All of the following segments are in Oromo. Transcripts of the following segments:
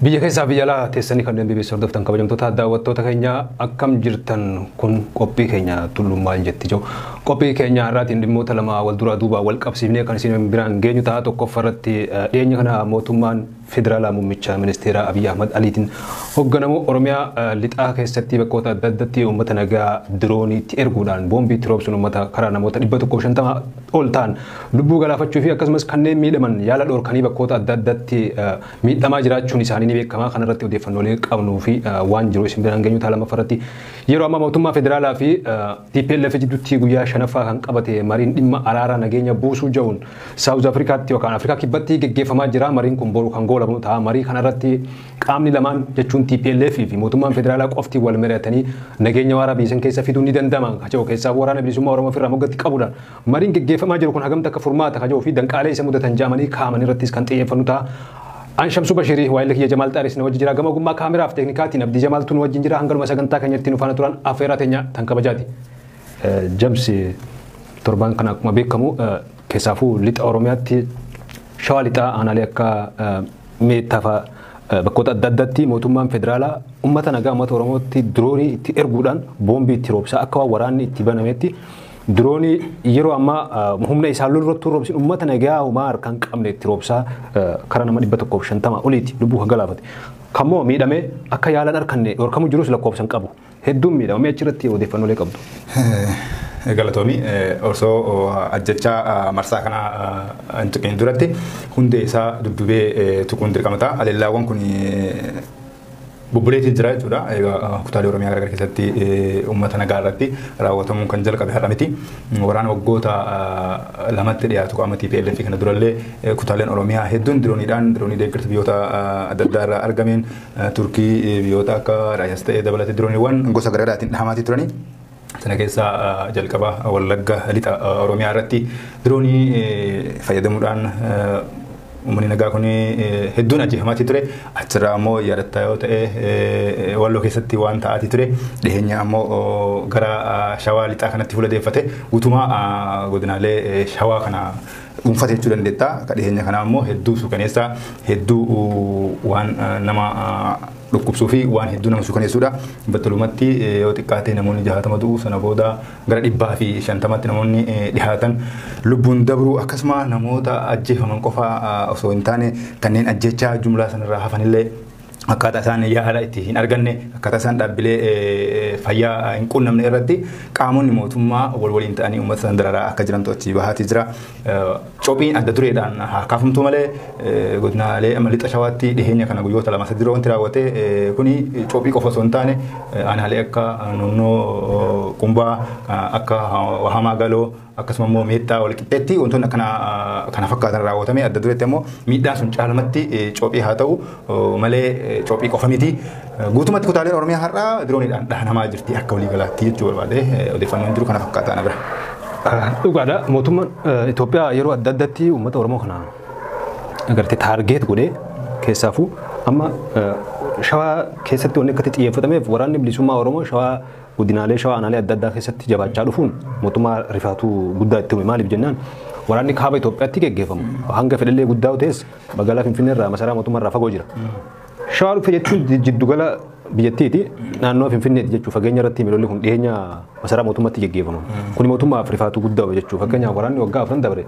Biyya keessaa biyya alaa teessanii kanneen BBC hordoftan kabajamtoota daawwattoota keenya akkam jirtan kun qophii keenya tullummaan jetti jiru. Qophii keenya har'aatiin dhimmoota lama wal duraa duubaa wal qabsiifnee kan isin biraan geenyu ta'a. Tokkoffaa irratti dhiyeenya kana mootummaan federaalaa muummicha ministeera Abiyyi Ahmad Aliitiin hoogganamu Oromiyaa lixaa keessatti bakkoota adda addaatti uummata nagaa dirooniitti erguudhaan boombii itti roobsuun uummata karaa namoota 150 ol ta'an lubbuu galaafachuu fi akkasumas kanneen miidhaman yaala dhoorkanii bakkoota adda addaatti miidhamaa jiraachuun isaanii ni beekama. Kanarratti odeeffannoolee qabnuu fi waan jiru isin biraan geenyu ta'a. Lammaffaa irratti yeroo ammaa mootummaa federaalaa fi TPLF jidduutti guyyaa shanaffaa kan qabate mariin dhimma araaraa nageenya buusuu jedhuun Saawuz Afrikaatti yookaan Afrikaa Kibbatti geggeeffamaa jira. Mariin kun boru kan goolabamu ta'a. Marii kanarratti qaamni lamaan jechuun TPLF fi mootummaan federaalaa qofti wal mari'atanii nageenya waaraa biyya san keessa fiduun ni danda'ama. Kaja'u keessaa waraana bilisummaa Oromoo ofirraa moggatti qabuudhaan mariin geggeeffamaa jiru kun hagamta akka furmaata kaja'uu fi danqaalee isa mudatan jaamanii kaa'aman irrattis kan xiyyeeffannu ta'a. An Shamsuu Bashirii waa'ee kiyya Jamaal Xaaris na wajjin jira. Gama ogummaa kaameraaf teeknikaatiin Abdii Jamaaltu nu wajjin jira. Hanganuma sagantaa keenyatti nu faana turan affeeraa teenya tan kabajaati. Jamsi torban kana akkuma beekamu keessaafuu lixa Oromiyaatti shawaa lixaa aanaalee akka Meettaa fa'aa bakkoota adda addaatti mootummaan federaalaa uummata nagaa uummata Oromootti diroonii itti erguudhaan boombii itti roobsaa akka waan waraanni itti banametti diroonii yeroo ammaa humna isaa lolirratti roobsin uummata nagaa homaa harka hin qabne itti roobsaa karaa nama 150 oliiti lubbuu kan galaafate. Kammoo miidhamee akka yaalan harkanne dhorkamu jirus lakkoofsa hin qabu. Hedduun miidhamee achirratti odeeffannoolee qabdu. Galatoomii osoo ajjechaa marsaa kana hin tuqin duratti hundee isaa dudduubee tuquun dirqama ta'a. Aleellaawwan kun bubbuleetii jira jechuudha. Egaa kutaalee Oromiyaa garaagaraa keessatti uummata nagaa irratti raawwatamuun kan jalqabe har'a miti. Waraana waggoota lamatti dhiyaatu qaama TPLF kana durallee kutaaleen Oromiyaa hedduun dirooniidhaan diroonii deeggarsa biyyoota adda addaa irraa argameen Turkii biyyoota akka Raashiyaas ta'ee dabalatee dirooniiwwan gosa garaagaraatiin dhahamaatii turani. Sana keessaa jalqaba Wallagga lixa Oromiyaa irratti diroonii fayyadamuudhaan uummanni nagaa kun hedduun ajjeefamaatii ture. Achirraa ammoo yaadattaa yoo ta'e Walloo keessatti waan ta'aatii ture. Dhiheenya ammoo gara Shawaa lixaa kanatti fuula deeffate guutumaa godinaalee Shawaa kana dhuunfate jechuu dandeetta. Akka dhiheenya kana ammoo hedduu suukaneessaa hedduu waan nama dhukkubsuu fi waan hedduu nama suukaneessuudha. Battalumatti yoo xiqqaate namoonni 60 du'u sana booda gara 150tti namoonni dhihaatan lubbuun dabru akkasuma namoota ajjeefaman qofa osoo hin taane kanneen ajjechaa jumlaa sanarraa hafanillee akkaataa isaan yaala itti hin arganne akkaataa isaan dhaabbilee fayyaa hin quunnamne irratti qaamonni mootummaa wal waliin ta'anii uummata san dararaa akka jirantu achi bahaatii jira. Cophiin adda dureedhaan haa kaafamtu malee godinaalee amma lixa Shawaatti dhiheenya kana guyyoota 2-3 dura wanti raawwate kuni cophii qofa osoo hin taane aanaalee akka Nunnoo Qumbaa akka Wahamaa Galoo akkasuma immoo Meettaa wal qixxeetti wantoonni akkana kana fakkaatan raawwatame adda dureetti ammoo miidhaan sun caalmatti cophii haa ta'u malee cophii qofa miti. Guutumatti kutaaleen Oromiyaa har'aa dirooniidhaan dhahanamaa jirti akka waliigalaatti jechuu barbaade odeeffannoon jiru kana fakkaataa na bira. Dhugaadha. Mootummaan Itoophiyaa yeroo adda addaatti uummata Oromoo kana agartee target godhee keessaafuu amma Shawaa keessatti wanni akkatti xiyyeeffatameef waraanni bilisummaa Oromoo Shawaa godinaalee Shawaa aanaalee adda addaa keessatti jabaachaa dhufuun mootummaa rifaatuu guddaa itti uume. Maaliif jennaan waraanni kaaba Itoophiyaatti geggeeffamu hanga fedhallee guddaa ta'es magaalaa Finfinnee irraa masaraa mootummaa irraa fagoo jira. Shawaa dhufe jechuun jiddugala biyyattiiti naannoo Finfinneeti jechuun fageenya irratti lolli kun dhiyeenya masaraa mootummaatti geggeeffama. Kuni mootummaaf rifaatuu guddaa uume jechuudha. Fakkeenyaaf waraanni waggaa 4 dabre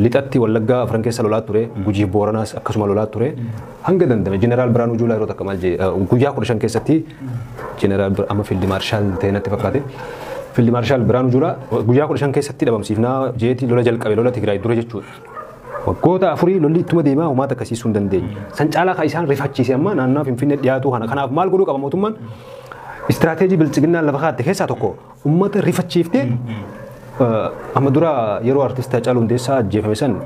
lixatti Wallaggaa 4 keessa lolaa ture, Gujii Booranaas akkasuma lolaa ture. Hanga dandame Jeneraal Biraanuu Juulaa yeroo takka maal jee guyyaa 15 keessatti Jeneraal amma Fiildi Maarshaal ta'e natti fakkaate. Fiildi Maarshaal Biraanuu Juulaa guyyaa 15 keessatti dhabamsiifnaa jeetii lola jalqabe lola Tigraay dura jechuudha. Waggoota afurii lolli ittuma deemaa homaa takkasiisuu hin dandeenye. San caalaa kan isaan rifachiise amma naannoo Finfinnee dhiyaatu kana. Kanaaf maal godhuu qaba mootummaan? Istiraateejii bilchiginnaan lafa kaa'atte keessaa tokko uummata rifachiiftee amma dura yeroo artist Haacaaluu Hundeessaa ajjeefame san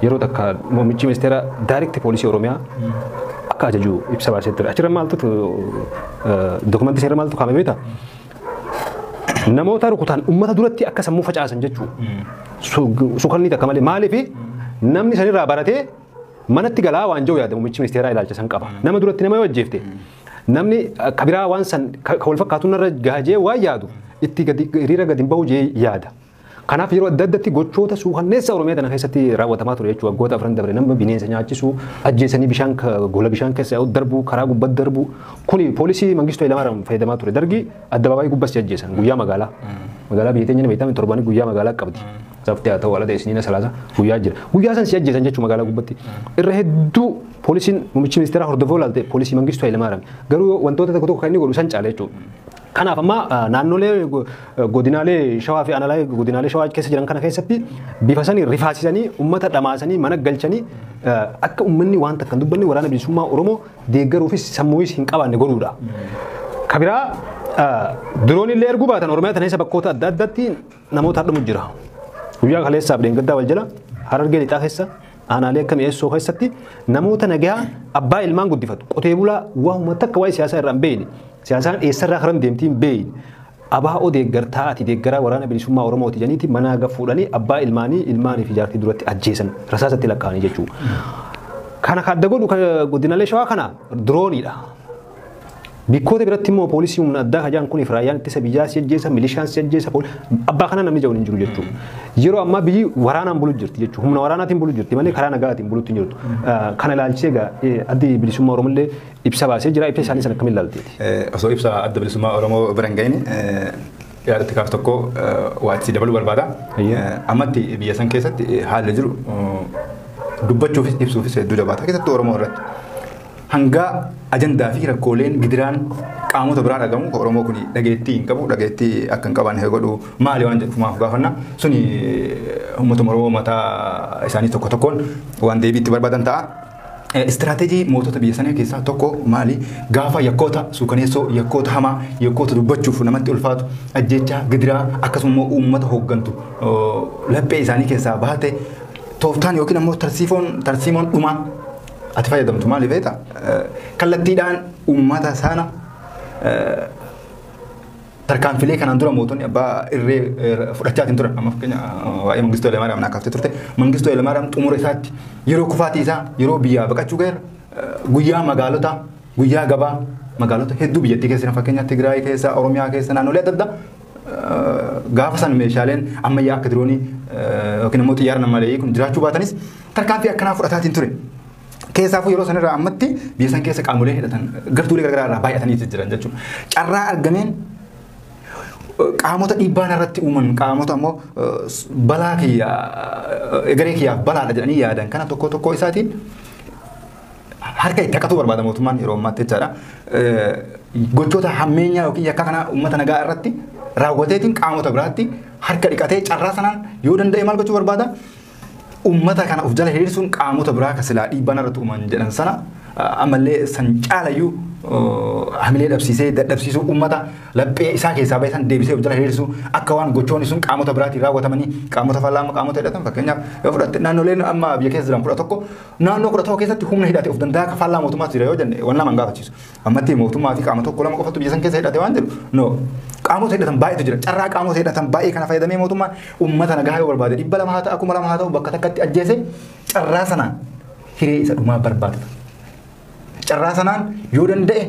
yeroo takka muummichi ministeera direct poolisii Oromiyaa akka ajaju ibsa baasee ture. Achirra maaltu dokumentii seera maaltu kaa'ame beektaa? Namoota rukutan uummata duratti akka sammuu facaasan jechuudha. Sukanni takka malee maaliif namni sanirraa baratee manatti galaa waan jiru yaada muummichi ministeeraa ilaalcha san qaba. Nama duratti nama yoo ajjeefte namni kabiraa waan san ka wal fakkaatu narra gahajee waan yaadu itti gadi hiriira gadi hin bahu jee yaada. Kanaaf yeroo adda addaatti gochoota suukanneessa Oromiyaa tana keessatti raawwatamaa ture jechuudha. Waggoota afran dabre nama bineensa nyaachisuu, ajjeesanii bishaan gola bishaan keessa darbuu, karaa gubbatti darbuu. Kuni poolisii Mangistuu Hayilamaariyaam fayyadamaa ture. Dargi addabaabaayii gubbatti ajjeesan guyyaa magaalaa. Magaalaa biyya teenya beekame torbanii guyyaa magaalaa qabdi. Saftee haa ta'u ala ta'e isiniina salaasa guyyaa jira. Guyyaa san si ajjeesan jechuudha magaalaa gubbatti. Irra hedduu poolisiin muummichi ministeeraa hordofee olaalte poolisii Mangistuu Hayilamaariyaam. Garuu wantoota tokko tokko kan inni godhu san caala jechuudha. Kanaaf amma naannolee godinaalee Shawaa fi aanaalee godinaalee Shawaa keessa jiran kana keessatti bifa sanii rifaasisanii uummata dhamaasanii mana galchanii akka uummanni waan takka hin dubbanne waraana bilisummaa Oromoo deeggaruufis sammuuis hin qabaanne godhuudha. Kabiraa diroon illee erguu baatan Oromiyaa tana keessa bakkoota adda addaatti namoota hadhamu jira. Guyyaa kaleessaaf dheengaddaa wal jala Harargee lixaa keessa aanaalee akka mi'eessoo keessatti namoota nagaa abbaa ilmaan guddifatu qotee bulaa waa'uma takka waa'ee siyaasaa irraa hin beekne siyaasaan eessarraa karan deemtii hin beekne abaa'oo deeggartaa ati deeggaraa waraana bilisummaa Oromooti jedhaniiti manaa gafuudhanii abbaa ilmaanii ilmaanii fi jaartii duratti ajjeesan rasaasatti lakkaa'anii jechuudha. Kana kan adda godhu godinaalee Shawaa kana dirooniidha. Bikkoota biratti immoo poolisii humna addaa kajaan kun raayyaan ittisa biyyaa si ajjeesa, milishaan si ajjeesa, abbaa kana namni jedhu hin jiru jechuudha. Yeroo ammaa biyyi waraanaan bulu jirti jechuudha. Humna waraanaatiin bulu jirti malee karaa nagaatiin bulutti hin jirtu. Kana ilaalchisee egaa addi bilisummaa Oromoo illee ibsa baasee jira. Ibsa isaanii sana akkamiin ilaalteeti? Osoo ibsa adda bilisummaa Oromoo bira hin gahin yaadatti kaaf tokko waa itti dabaluu barbaada. Ammatti biyya san keessatti haalli jiru dubbachuufis ibsuufis hedduu jabaata. Keessattuu Oromoo irratti. Hanga ajandaa fi rakkooleen gidiraan qaamota biraa dhagamu Oromoo kun dhageettii hin qabu dhageettii akka hin qabaanne godhu maali waan jedhu maaf gaafanna suni uummata Oromoo mataa isaanii tokko tokkoon waan deebii itti barbaadan ta'a. Istiraateejii mootota biyya sanii keessaa tokko maali gaafa yakkoota suukaneessoo yakkoota hamaa yakkoota dubbachuuf namatti ulfaatu ajjeechaa gidiraa akkasuma immoo uummata hooggantu laphee isaanii keessaa baate tooftaan yookiin ammoo tarsiimoon dhumaa ati fayyadamtu maali beektaa? Kallattiidhaan uummata sana tarkaanfilee kanaan dura mootonni abbaa irree fudhachaatiin turan. Amma fakkeenya waa'ee Mangistuu Hayilamaariyaam naa kaaftee turte. Mangistuu Hayilamaariyaam xumura isaatti yeroo kufaatii isaa yeroo biyyaa baqachuu gaheera guyyaa magaalota guyyaa gabaa magaalota hedduu biyyattii keessa fakkeenya Tigraay keessa Oromiyaa keessa naannolee adda addaa gaafa san meeshaaleen ammayyaa akka diroonii yookiin immoo xiyyaara namaleeyyii kun jiraachuu baatanis tarkaanfii akkanaa fudhataatiin ture. Keessaafuu yeroo sanarraa ammatti biyya san keessa qaamolee hidhatan gartuulee garaagaraa irraa baay'atanii jiran jechuudha. Carraa argameen qaamota dhiibbaan irratti uuman qaamota ammoo balaa kiyya egeree kiyyaaf balaadha jedhanii yaadan kana tokko tokko isaatiin harka itti haqatuu barbaada mootummaan yeroo ammaatti jechaadha. Gochoota hammeenyaa yookiin yakka kana uummata nagaa irratti raawwateetiin qaamota biraatti harka dhiqatee carraa sanaan yoo danda'e maal gochuu barbaada? Uummata kana of jala hiriirsuun qaamota biraa kan silaa dhiibbaan irratti uuman jedhan sana ammallee san caalayyuu hamilee dhabsiisee dadhabsiisuu uummata laphee isaa keessaa bahe san deebisee of jala hiriirsuu akka waan gochoonni sun qaamota biraatiin raawwatamanii qaamota fallaama qaamota hidhatan fakkeenyaaf yoo fudhatte naannoleen amma biyya keessa jiran 11 naannoo 11 keessatti humna hidhate of danda'a faallaa mootummaatu jira yoo jenne waan lama hin gaafachiisu. Ammatti mootummaa fi qaama tokko lama qofatu biyya san keessa hidhate waan jedhu no qaamota hidhatan baay'eetu jira. Carraa qaamota hidhatan baay'ee kana fayyadamee mootummaan uummata nagaa yoo barbaade 200 haa ta'u 2000 haa ta'u bakka takkatti ajjeese carraa sanaan hiree isa dhumaa barbaadata. Carraa sanaan yoo danda'e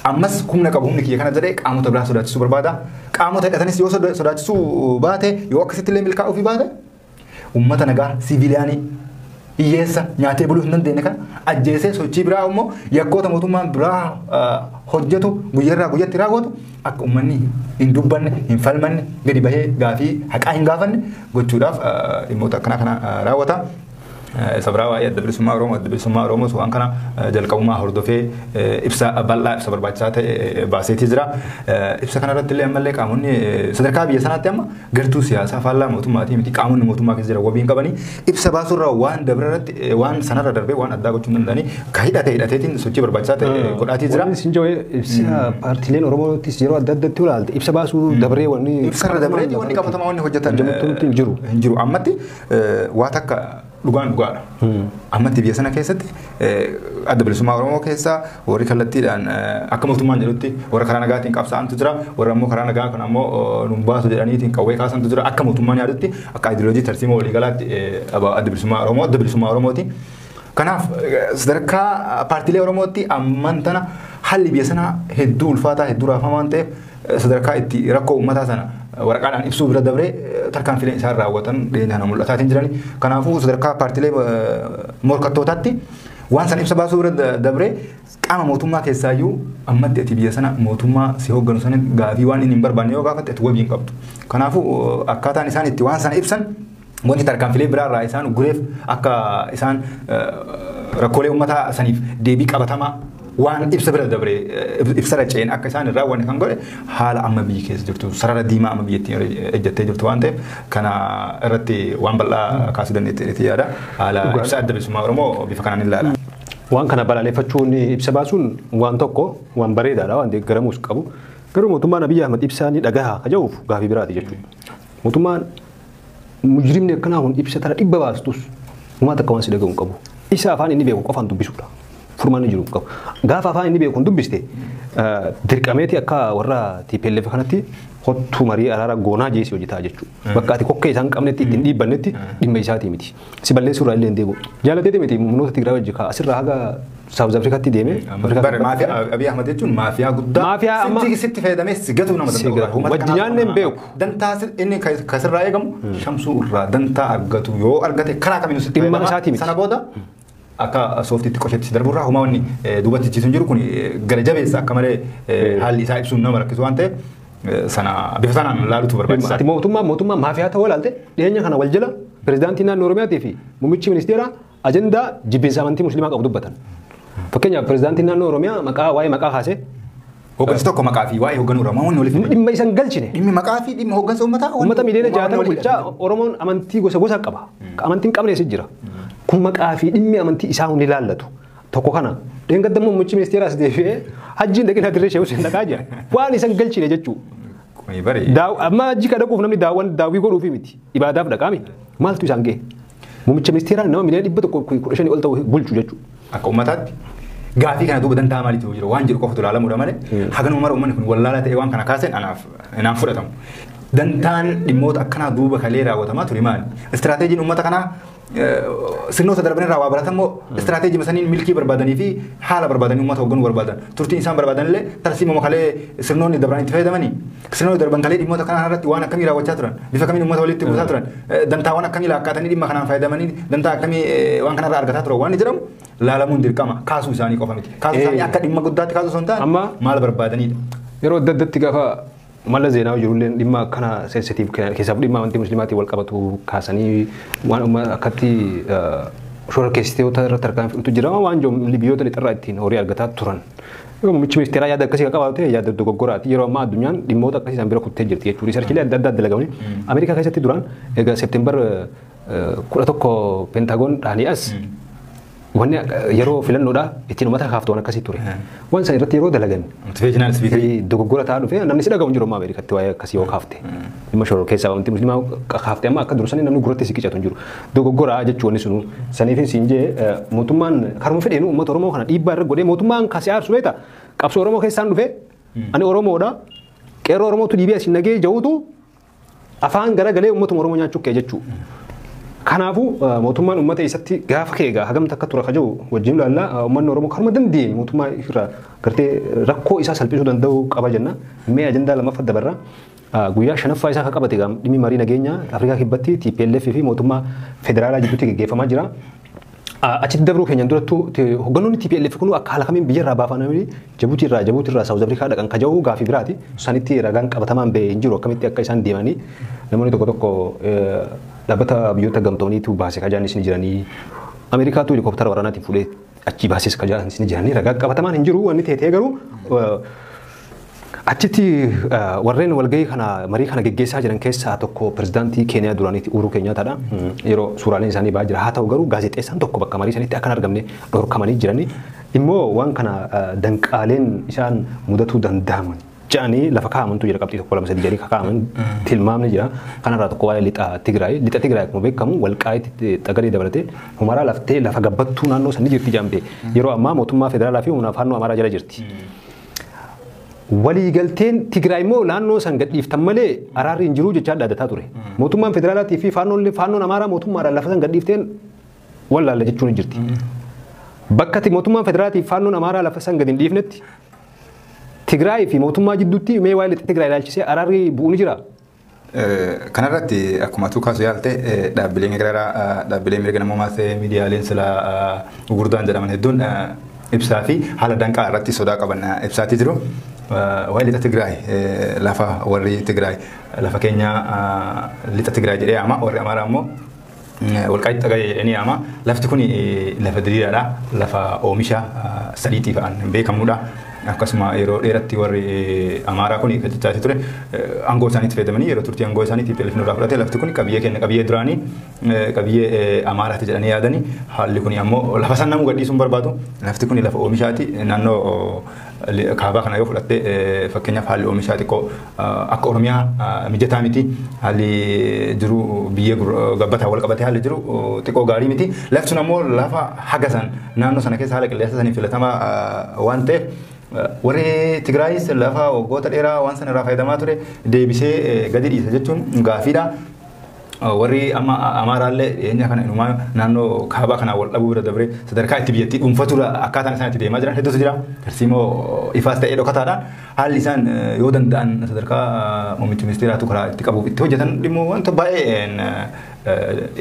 ammas humna qabu humni kiyya kana jedhee qaamota biraa sodaachisuu barbaada. Qaamota hidhatanis yoo sodaachisuu baate yoo akkasitti illee milkaa'uu fi baate uummata nagaa siviiliyaanii hiyyeessa nyaatee buluu hin dandeenye kana ajjeesee sochii biraa immoo yakkoota mootummaan biraa hojjetu guyyarraa guyyatti raawwatu akka uummanni hin dubbanne hin falmanne gadi bahee gaafii haqaa hin gaafanne gochuudhaaf dhimmoota akkanaa kana raawwata. Isa biraa waa'ee adda bilisummaa Oromoo adda bilisummaa Oromoos waan kana jalqabumaa hordofee ibsa bal'aa ibsa barbaachisaa ta'e baaseetii jira. Ibsa kanarratti illee ammallee qaamonni sadarkaa biyya sanaatti amma gartuu siyaasaa faallaa mootummaatii miti qaamonni mootummaa keessa jiran wabii hin qabanii ibsa baasuurraa waan dabra irratti waan sanarra darbee waan addaa gochuu hin danda'anii ka hidhate hidhateetiin sochii barbaachisaa ta'e godhaatii jira. Wanni isin jedhu ibsa paartiileen Oromoottis yeroo adda addaatti ilaalte ibsa baasuu dabree wanni ibsarra dabree wanni qabatamaa wanni hojjetan hin jiru. Hin jiru ammatti waa takka dhugaan dhugaadha. Ammatti biyya sana keessatti adda bilisummaa Oromoo keessa warri kallattiidhaan akka mootummaan jedhutti warra karaa nagaatiin qabsaa'antu jira warra ammoo karaa nagaa kan ammoo nun baasu jedhaniitiin qawwee kaasantu jira akka mootummaan yaadutti akka ideoloojii tarsiimoo waliigalaatti adda bilisummaa Oromoo adda bilisummaa Oromooti. Kanaaf sadarkaa paartiilee Oromootti amman tana haalli biyya sanaa hedduu ulfaataa hedduu raafamaa waan ta'eef sadarkaa itti rakkoo uummataa sana Waraqaadhaan ibsuu bira dabree tarkaanfileen isaan raawwatan dhiyeenya kana mul'ataatiin jirani. Kanaafuu sadarkaa paartiilee morkattootaatti waan san ibsa baasuu bira dabree qaama mootummaa keessaayyuu ammatti ati biyya sana mootummaa si hoogganu sana gaafii waan inni hin barbaanne yoo gaafatte ati wabii hin qabdu. Kanaafuu akkaataan isaan itti waan sana ibsan wanti tarkaanfilee biraarraa isaan gureef akka isaan rakkoolee uummataa saniif deebii qabatamaa waan ibsa bira dabree ibsa raceen akka isaan irraa waan kan godhe haala amma biyyi keessa jirtu sarara diimaa amma biyyattiin ejjattee jirtu waan ta'eef kana irratti waan bal'aa kaasuu dandeettii yaada. Haala ibsa Adda Bilisummaa Oromoo bifa kanaan ilaala. Waan kana balaaleffachuun ibsa baasuun waan tokko waan bareedaadha waan deeggaramuus qabu. Garuu mootummaan Abiyyi Ahmad ibsaa ni dhagaha ka jedhuuf gaafii biraati jechuudha. Mootummaan mujrimni akkanaa kun ibsa tana dhibba baastus uummata akka waan si dhagahu hin qabu. Isa afaan inni beeku qofaan dubbisuudha. Furmaanni jiru qabu. Gaafa afaan inni beeku dubbiste dirqameeti akka warra TPLF kanatti hottu marii araara goonaa jeesii hojjetaa jechuudha. Bakka ati kokkee isaan qabnetti ittiin dhiibbannetti dhimma isaatii miti. Si balleessuu irraa illee hin deebi'u. Jaalateeti miti humnoota Tigraay wajji asirraa haga South Africaatti deemee. Bare maafiyaa Abiy Ahmed jechuun maafiyaa guddaa Maafiyaa amma sitti fayyadamee si gatuu nama danda'u. Wajji nyaanne hin beeku. Dantaa inni kasirraa eegamu shamsuu irraa dantaa argatu yoo argate karaa kamiinuu sitti Dhimma isaatii miti. Sana booda akka sooftiitti qoshetti darburraa homaa wanni duubatti ciisu hin jiru kun gara jabeessa akka malee haalli isaa ibsuun nama rakkisu waan ta'eef sana bifa sanaan laalutu barbaachisaadha. Ati mootummaa maafiyaa ta'uu ilaalte dhiyeenya kana wal jala pirezidaantii naannoo Oromiyaatii fi muummichi ministeeraa ajandaa jibbinsa amantii musliimaa qabu dubbatan. Fakkeenyaaf pirezidaantiin naannoo Oromiyaa maqaa waa'ee maqaa kaasee Hooggansi tokko maqaa fi waa'ee hoogganuu irraa wanni waliif dhimma isan galchine. Dhimmi maqaa fi dhimmi hooggansa uummataa Uummata miliyoona 60 bulchaa Oromoon amantii gosa gosa qaba. Amantiin qabnees jira. Kun maqaa fi dhimmi amantii isaa hundi ilaallatu. Tokko kana dheengadda immoo muummichi ministeeraas deebi'ee hajjiin dhaqina dirree sheehu seen dhaqaa jira. Waan isan galchine jechuudha. Amma hajji ka dhaquuf namni daawwii godhuufi miti. Ibaadaaf dhaqaami. Maaltu isaan ga'e? Muummicha ministeeraa nama miliyoona 115 ol ta'u bulchu jechuudha. Akka uummataatti gaafii kana duuba dantaa maaliitu jira waan jiru qofatu ilaalamuudha malee haganuma mara uummanni kun wallaalaa ta'e waan kana kaaseen anaaf naan fudhatamu. Dantaan dhimmoota akkanaa duuba kalee raawwatamaa ture maali? Istiraateejiin uummata kanaa sirnoota darban irraa waa baratan moo istiraateejii saniin milkii barbaadanii fi haala barbaadanii uummata hoogganuu barbaadan turtiin isaan barbaadan illee tarsiimuma kalee sirnoonni dabran itti fayyadamanii sirnoonni darban kalee dhimmoota kanaa irratti waan akkamii raawwachaa turan bifa kamiin uummata walitti buusaa turan dantaawwan akkamii laakkaatanii dhimma kanaan fayyadamanii dantaa akkamii waan kanarraa argataa turan waan jedhamu laalamuun dirqama kaasuu isaanii qofa miti kaasuu isaanii akka dhimma guddaatti kaasuu osoo hin taane maal barbaadanidha. Yeroo adda addatti gaafa mala zeenaa jirullee dhimma akkana sensitiif keessaaf dhimma amantii musliimaatiin wal qabatu kaasanii waan akkatti shororkeessitoota irratti tarkaanfii fudhatu jira waan biyyoota lixarraa ittiin horii argataa turan. Muummichi ministeeraa yaada akkasii qabaatu ta'e yaada dogoggoraati. Yeroo ammaa addunyaan dhimmoota akkasii isaan bira kuttee jirti jechuudha. Riisarchiilee adda addaa dalagamanii Ameerikaa keessatti duraan egaa Seepteembar 11 Peentaagoon dhaanii as wanni yeroo filannoodha ittiin uummata kaaftu waan akkasii ture. Waan san irratti yeroo dalagan Motivational speaker dogoggora ta'aa dhufe namni si dhagahu hin jiru amma Ameerikaatti waa'ee akkasii yoo kaafte. Dhimma shoror keessaa amantii musliimaa kaafte amma akka dursanii namni gurratti si qicatu hin jiru. Dogoggora jechuun wanni sunu saniifin siin jee mootummaan karuma fedheenu uummata Oromoo kana dhiibbaa irra godhee mootummaan kaasee aarsu beekta. Qabsoo Oromoo keessaan dhufe ani Oromoodha qeerroo Oromootu dhiibee asiin nagee jahuutu afaan garagalee uummatuma Oromoo nyaachuu kee jechuudha. Kanaafuu mootummaan uummata isatti gaafa kee egaa hagamta akka tura kaja'u wajjin ilaalla uummanni Oromoo karuma dandeenye mootummaa irraa gartee rakkoo isaa salphisuu danda'u qaba jenna. Mee ajandaa lammaffaa dabarra guyyaa shanaffaa isaa akka qabate egaa dhimmi marii nageenyaa Afrikaa Kibbatti TPLF fi mootummaa federaalaa jidduutti gaggeeffamaa jira. Achitti dabruu keenyaan durattuu hogganoonni TPLF kun akka haala kamiin biyyarraa baafamanii Jabuutii irraa Saawuz Afrikaa dhaqan kaja'u gaafii biraati. Sanitti ragaan qabatamaan bahee hin jiru akkamitti akka isaan deemanii namoonni tokko tokko dhaabbata biyyoota gamtooniitu baase kajaan isin jiranii Ameerikaatu helikooптara waraanaatiin fuudhee achi baases kajaan isin jiranii ragaa qabatamaan hin jiru wanni ta'e garuu achitti warreen walgahii kana marii kana geggeessaa jiran keessaa tokko pirezidaantii Keeniyaa duraaniiti Uhuru Keenyaataadha. Yeroo suuraaleen isaanii ba'aa jira. Haa ta'u garuu gaazexeessaan tokko bakka marii sanitti akka hin argamne dhorkamanii jiranii immoo waan kana danqaaleen isaan mudatuu danda'aman jedhanii lafa kaa'amantu jira qabxii 1 2 3 jedhanii kaa'aman tilmaamni jira. Kanarraa tokko waa'ee lixa Tigraay. Lixa Tigraay akkuma beekamu Walqaayitti Xagadee dabalatee Humaraa laftee lafa gabbattuu naannoo sanii jirti jedhamte. Yeroo ammaa mootummaa federaalaa fi humna faannoo Amaaraa jala jirti. Waliigalteen Tigraay immoo naannoo san gadhiiftan malee araarri hin jiru jechaa dhaadataa ture. Mootummaan federaalaatii fi faannoon Amaaraa mootummaadhaan lafa san gadhiifteen wallaalla jechuun jirti. Bakka mootummaan federaalaatii fi faannoon Amaaraa lafa san gadi hin dhiifnetti Tigraay fi mootummaa jidduutti mee waa'ee lixa Tigraay ilaalchisee araarri bu'uu ni jira. Kanarratti akkuma atuu kaasu yaalte, dhaabbileen garaagaraa, dhaabbileen mirga namoomaa ta'e, miidiyaaleen silaa gurguddaan jedhaman hedduun ibsaa fi haala danqaa irratti sodaa qaban ibsaatii jiru. Waa'ee lixa Tigraay, lafa warri Tigraay lafa keenya lixa Tigraay jedhee yaama, warri Amaaraa immoo Walqaayitti Xagadee jedhanii yaama. Lafti kun lafa diriiraadha. Lafa oomisha saliixii fa'aan beekamudha. Akkasuma yeroo dheeratti warri Amaaraa kun kan jechaa ture, aangoo isaaniitti fayyadamanii yeroo turtii aangoo isaanii TPLF nurraa fudhate, lafti kun qabiyyee keenya, qabiyyee duraanii, qabiyyee Amaaraati jedhanii yaadanii. Haalli kun ammoo lafa san namuu gadhiisuu hin barbaadu. Lafti kun lafa oomishaati. Naannoo kaabaa kana yoo fudhatte, fakkeenyaaf, haalli oomishaa xiqqoo akka Oromiyaa mijataa miti. Haalli jiru biyyee gabbataa wal qabatee haalli jiru xiqqoo gaarii miti. Lafti sun ammoo lafa haga san naannoo sana keessa haala qilleensa sanii filatamaa waan ta'eef, warri Tigraayis lafa waggoota dheeraa waan sana irraa fayyadamaa ture deebisee gadi dhiisa jechuun gaafiidha. Warri amma Amaaraallee dhiyeenya kana inumaa naannoo kaabaa kanaa wal dhabuu bira dabree sadarkaa itti biyyattii dhuunfatuudha akkaataan isaan itti deemaa jiran hedduutu jira. Tarsiimoo ifaas ta'ee dhokataadhaan haalli isaan yoo danda'an sadarkaa muummicha ministeeraatu karaa itti qabuuf itti hojjetan dhimmoo wanta baay'een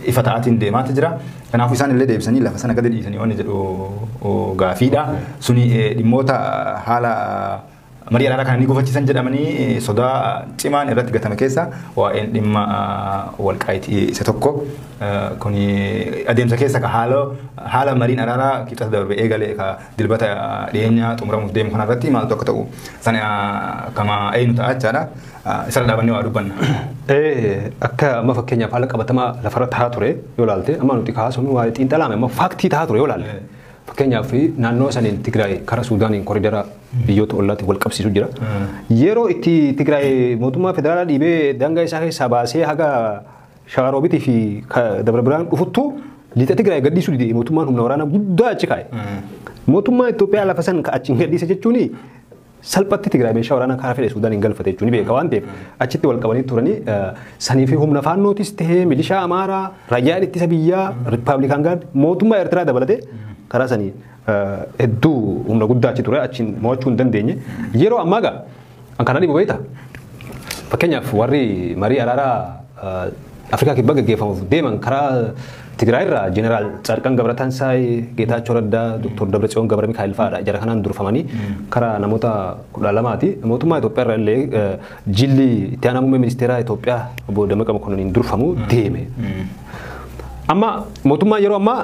ifa ta'aatiin deemaatu jira. Kanaafuu isaan illee deebisanii lafa sana gadi dhiisanii waan jedhu gaafiidha. Suni dhimmoota haala marii araaraa kana ni gufachiisan jedhamanii sodaa cimaan irratti gatame keessa waa'een dhimma Walqaayitii isa tokko. Kuni adeemsa keessa ka haala mariin araaraa Kibxata darbe eegale ka Dilbata dhiyeenya xumuramuuf deemu kanarratti maaltu akka ta'u sana kama eenyu ta'a jechaadha. Isarra dhaabannee waa dubbanna. Akka amma fakkeenyaaf haala qabatamaa lafarra tahaa ture yoo ilaalte, amma nuti kaasuun waa'ee xiinxalaame, amma fact tahaa ture yoo ilaalle. Fakkeenyaaf, naannoo saniin Tigraay karaa Suudaaniin koridara biyyoota ollaatti wal qabsiisu jira. Yeroo itti Tigraay mootummaa federaalaa dhiibee daangaa isaa keessaa baasee haga Shawaroobitii fi Dabra Biraan dhufuttu, lixa Tigraay gadhiisuu dide mootummaan, humna waraanaa guddaa achi kaa'e. Mootummaa Itoophiyaa lafa san achi hin gadhiise jechuun salphatti Tigraay meeshaa waraanaa karaa fedhe Suudaan hin galfate jechuun ni beeka waan ta'eef, achitti wal qabanii turanii sanii fi humna faannootis ta'ee, milishaa Amaaraa, raayyaan ittisa biyyaa, Republican Guard, mootummaa Eertiraa dabalatee karaa sanii hedduu humna guddaa achi ture, achiin mo'achuu hin dandeenye. Yeroo ammaa gaa kana dhibu beekta. Fakkeenyaaf, warri marii araaraa Afrikaa Kibbaa gaggeeffamuuf deeman karaa Tigraay irraa Jeneraal Tsaadqaan Gabratansaay, Geetaachoo Raddaa, Dr. Dabratsiyoon Gabra Mikaa'el fa'aadha. Jara kanaan durfamanii karaa namoota 12ti. Mootummaa Itoophiyaa irraa illee jilli itti aanaa muummee ministeeraa Itoophiyaa obbo Dammaqa Mokononiin durfamu deeme. Amma mootummaan yeroo ammaa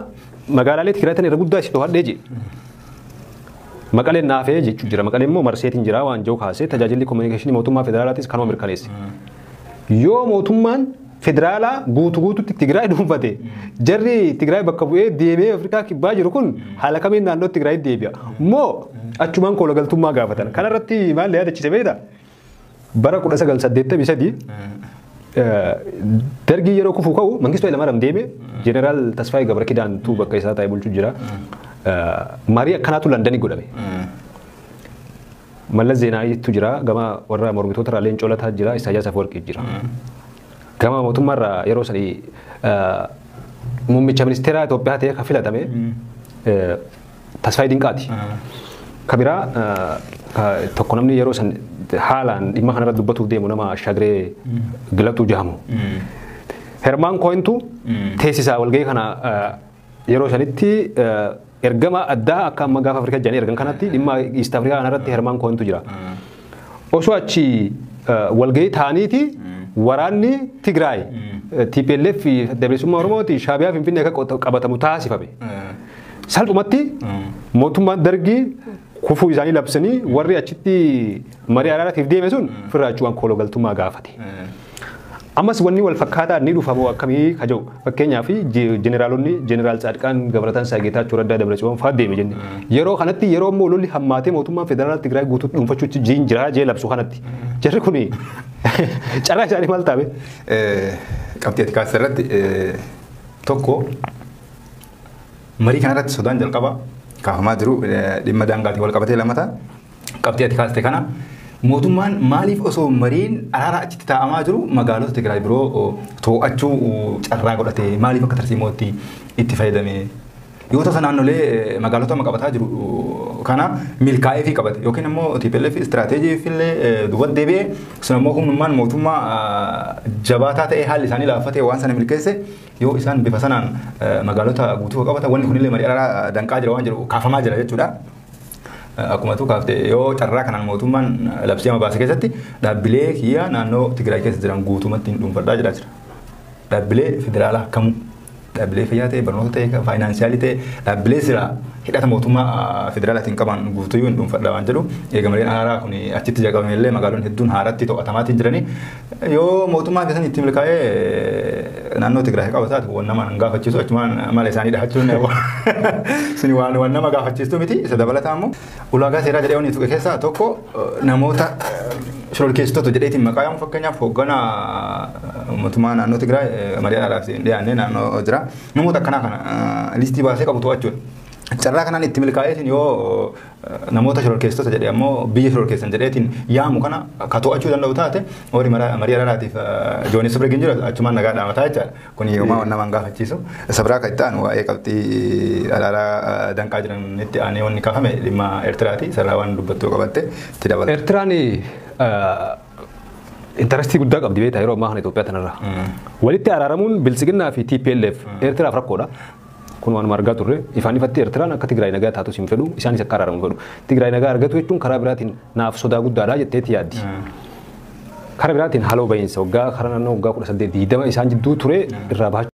magaalaalee Tigraay tan irra guddaa isin to'adhee jee. Maqaleen naafee jechuu jira. Maqaleen immoo marseetiin jira waan jiru kaasee, tajaajilli kominikeeshinii mootummaa federaalaatis kanuma mirkaneesse. Yoo mootummaan federaalaa guutuu guutuutti Tigraay dhuunfate, jarri Tigraay bakka bu'ee deemee Afrikaa Kibbaa jiru kun haala kamiin naannoo Tigraay deebi'a? Moo achumaan koolagaltummaa gaafatan? Kanarratti maal yaadachiise beektaa? Bara 1983 Dargii yeroo kufuu ka'u, Mangistuu Hayilamaariyaam deeme, Jeneraal Tasfaayee Gabrakidaantu bakka isaa taa'ee bulchuu jira. Marii akkanaatu Londanii godhame. Mallas Zeenaawiitu jira, gama warra mormitoota irraa Leencoo Lataa jira, Isaayyaas Afwerqii jira. Gama mootummaa irraa yeroo sanii muummicha ministeeraa Itoophiyaa ta'ee kan filatame Tasfaayee Dinqaati. Ka biraa tokko namni yeroo san haalaan dhimma kanarra dubbatuuf deemu nama Ashaagiree Gilatuu jedhamu. Hermaan Kohentu teessisaa walgahii kana. Yeroo sanitti ergama addaa akka amma gaafa Afrikaa jedhanii ergan kanatti dhimma East Afrikaa kanarratti Hermaan Kohentu jira. Osoo achi walgahii ta'aniiti, waraanni Tigraay, TPLF fi Bilisummaa Oromooti, Shaabiyaa Finfinnee akka qabatamu taasifame. Salphumatti mootummaan Dargii kufuu isaanii labsanii, warri achitti marii araaraatiif deeme sun firraachuudhaan koologaltummaa gaafate. Ammas wanni wal fakkaataa ni dhufa moo akkamii ka jedhu, fakkeenyaaf, jeneraalonni Jeneraal Tsaadqaan Gabratansaa, Geetaachoo Raddaa, Dabratsiyoon fa'aa deeme jenne. Yeroo kanatti, yeroo immoo lolli hammaatee mootummaan federaalaa Tigraay guutuutti dhuunfachuutti jiin jiraa jee labsu kanatti, jarri kun carraa isaanii maal taa'e? Qabxii ati kaasite irratti tokko, marii kanarratti sodaan jalqaba kaafamaa jiru dhimma daangaatiin wal qabatee. Lamata, qabxii ati kaaste kana, mootummaan maaliif osoo mariin araara achitti taa'amaa jiru magaalota Tigraay biroo to'achuu carraa godhate? Maaliif akka tarsiimootti itti fayyadame? Yoo tasa naannolee magaalota amma qabataa jiru kana milkaa'ee fi qabate yookiin immoo TPLF istiraateejii illee duubatti deebi'ee sun immoo humnummaan mootummaa jabaataa ta'ee haalli isaanii laaffatee waan sana milkeesse yoo isaan bifa sanaan magaalota guutuu qabatan wanni kunillee marii araaraa danqaa jira waan jedhu kaafamaa jira jechuudha. Akkuma tu kaafte yoo carraa kanaan mootummaan labsii amma baase keessatti dhaabbilee kiyyaa naannoo Tigraay keessa jiran guutumatti hin dhuunfadhaa jedhaa jira. Dhaabbilee federaalaa kamuu dhaabbilee fayyaa ta'e barnoota ta'e faayinaansiyaalii ta'e dhaabbilee sira hidhata mootummaa federaalaatiin qaban guutuyyuu hin dhuunfadha waan jedhu eega mariin araaraa kun achitti jalqabame illee magaalonni hedduun haaratti to'atamaatiin jiranii yoo mootummaa keessan itti milkaa'ee naannoo Tigraay qabataatu waan nama hin gaafachiisu achumaan mala isaanii dhahachuun suni waan nama gaafachiistu miti. Isa dabalataa immoo ulaagaa seeraa jedhee wanni tuqe keessaa tokko namoota shororkeessitoota jedheetiin maqaa yaamu fakkeenyaaf hoogganaa mootummaa naannoo Tigraay marii araaraaf dhiyaannee naannoo jira namoota akkanaa kana listii baasee qabu to'achuudha. Carraa kanaan itti milkaa'eetiin yoo namoota shororkeessitoota jedhee ammoo biyya shororkeessan jedheetiin yaamu kana ka to'achuu danda'u taate warri marii araaraatiif Joonis Birgin jiru achumaan nagaa dhaamataa jechaadha. Kun yooma waan nama hin gaafachiisu. Isa biraa kan itti aanu waa'ee qabxii araaraa danqaa jiranitti aanee wanni kaafame dhimma Eertiraati. Isarraa waan dubbattuu qabatte itti dabalata. Eertiraan intarestii guddaa qabdi beektaa yeroo ammaa kana Itoophiyaa tanarraa. Walitti araaramuun Biltsiginnaa fi TPLF Eertiraaf rakkoodha. Kun waanuma argaa turre ifaan ifatti Eertiraan akka Tigraay nagaa taatus hin fedhu isaanis akka araaramu fedhu. Tigraay nagaa argatu jechuun karaa biraatiin naaf sodaa guddaadha jetteeti yaaddi. Karaa biraatiin haaloo bahiinsa waggaa karaa naannoo waggaa 18 20 isaan jidduu ture irraa bahachuu.